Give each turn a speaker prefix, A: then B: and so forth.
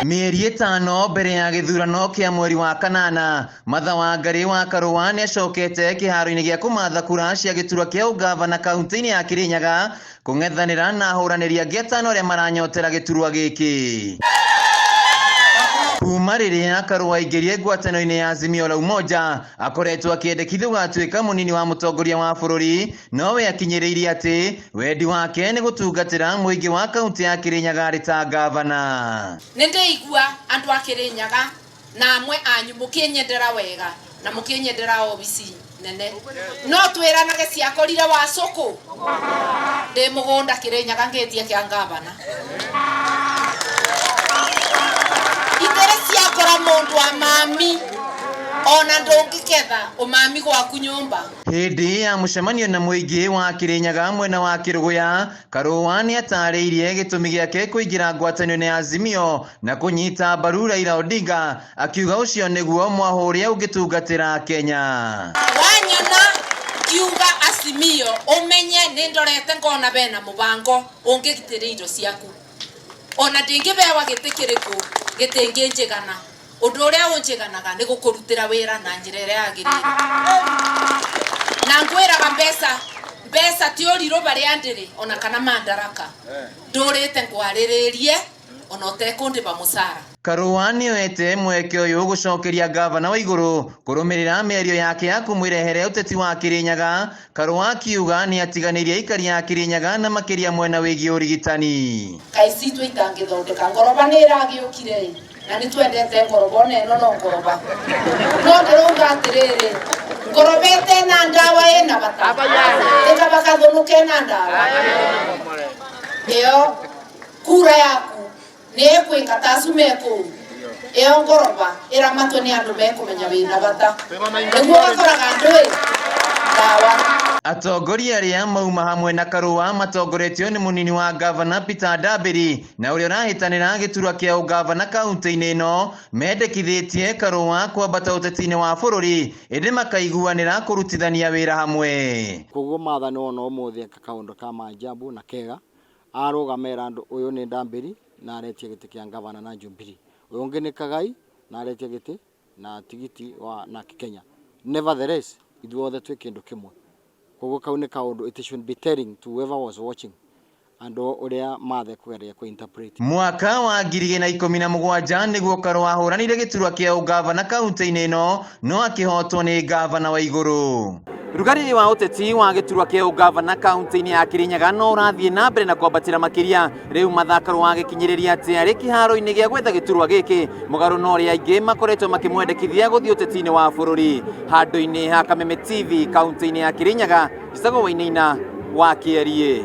A: Mĩeri 5 mbere ya gĩthurano kĩa mweri wa kanana, Martha Wangari wa Karũa nĩacokete kĩharo-inĩ gĩa kũmatha kura cia gĩturwa kĩa ũgavana kaunti-inĩ ya Kirinyaga kũng'ethanĩra na ahũranĩri angĩ 5 arĩa maranyotera gĩturwa gĩkĩ. Kuma rĩrĩa Karũa aingĩrie ngwatanĩro-inĩ ya Azimio la Umoja, akoretwo akĩendekithio gũgatuĩka mũnini wa mũtongoria wa bũrũri, nowe akinyĩrĩirie atĩ wendi wake nĩ gũtungatĩra mũingĩ wa kaunti ya Kirinyaga arĩ ta ngavana.
B: Nĩ ndĩigua andũ a Kirinyaga na amwe anyu mũkĩnyendera wega na mũkĩnyendera obici nene, no twĩranage ciakorire wa cũkũ ndĩ mũgũnda Kirinyaga ngĩtie kĩa ngavana. Itĩrĩ ciakora mũndũ wa mami ona ndũngĩketha ũmami gwaku nyũmba.
A: Hĩndĩ ya mũcemanio na mũingĩ wa Kirinyaga mwena wa Kĩrũgũya, Karũa nĩatarĩirie gĩtũmi gĩake kũingĩra ngwatanĩro-inĩ ya Azimio na kũnyita mbaru Raila Odinga, akiuga ũcio nĩguo mwahũ ũrĩa ũngĩtungatĩra Kenya.
B: Wanyona ngiuga Azimio ũmenye nĩ ndorete ngona bena mũbango ũngĩgitĩra indo ciaku, ona ndingĩbewa gĩtĩ kĩrĩkũ gĩtingĩnjigana. Ũndũ ũrĩa ũnjiganaga nĩ gũkũrutĩra wĩra na njĩra ĩrĩa yagĩrĩire. Na ngwĩraga mbeca ti ũrirũ barĩa ndĩrĩ ona kana mandaraka, ndũrĩte ngwarĩrĩrie ona ũtekũndĩba mũcara.
A: Karũa nĩoete mweke ũyũ gũcokeria ngavana wa igũrũ kũrũmĩrĩra mĩario yake ya kũmwĩrehere ũteti wa Kirinyaga. Karũa akiuga nĩatiganĩirie aikari a Kirinyaga na makĩria mwena wĩgiĩ ũrigitani.
B: Kaĩ citũ itangĩthondeka ngoroba nĩ ĩragĩũkire na nĩ twendete ngoroba ona ĩno no ngoroba, no ndĩrauga atĩrĩrĩ, ngoroba ĩtena ndawa ĩna bata ĩkaba kathũnũ kena ndawa ĩyo kura yaku nĩ ĩkwĩka ta acu me kũu ĩyo ngoroba ĩramatwo nĩ andũ mekũmenya wĩna bata nĩguo ũgakoraga andũ ĩ ndawa.
A: Atongoria arĩa mauma hamwe na Karũa matongoretio nĩ mũnini wa ngavana Peter Ndambĩri na ũrĩa ũrahĩtanĩra gĩturwa kĩa ũngavana kaunti-inĩ ĩno mendekithĩtie Karũa kwambata ũteti-inĩ wa bũrũri ĩndĩ makaiguanĩra kũrutithania wĩra hamwe.
C: Koguo Martha nĩ wona ũmũthĩ eka kaũndũ ka maajabu na kega, arũgama era andũ ũyũ nĩ Ndambĩri na aretia gĩtĩ kĩa ngavana na Jubilee, ũyũ ũngĩ nĩ Kagai na aretia gĩtĩ na tigiti wa na Kenya. Nevertheless ithuothe twĩ kĩndũ kĩmwe. Koguo kau nĩ kaũndũ it should be telling to whoever was watching andũ ũrĩa Martha ekũgeria kũ interpret.
A: Mwaka wa 2017 nĩguo Karũa ahũranire gĩturwa kĩa ũngavana kaunti-inĩ ĩno no akĩhotwo nĩ ngavana wa igũrũ. Rugarĩ wa ũteti wa gĩturwa kĩa ũngavana kaunti-inĩ ya Kirinyaga no ũrathiĩ na mbere na kwambatĩra makĩria. Rĩu Martha Karũa agĩkinyĩrĩria atĩ arĩ kĩharo-inĩ gĩa gwetha gĩturwa gĩkĩ, mũgarũ na ũrĩa aingĩ makoretwo makĩmwendekithia gũthiĩ ũteti-inĩ wa bũrũri. Handũ-inĩ ha Kameme TV kaunti-inĩ ya Kirinyaga, Njĩtagwo Wainaina wa Kĩeriĩ.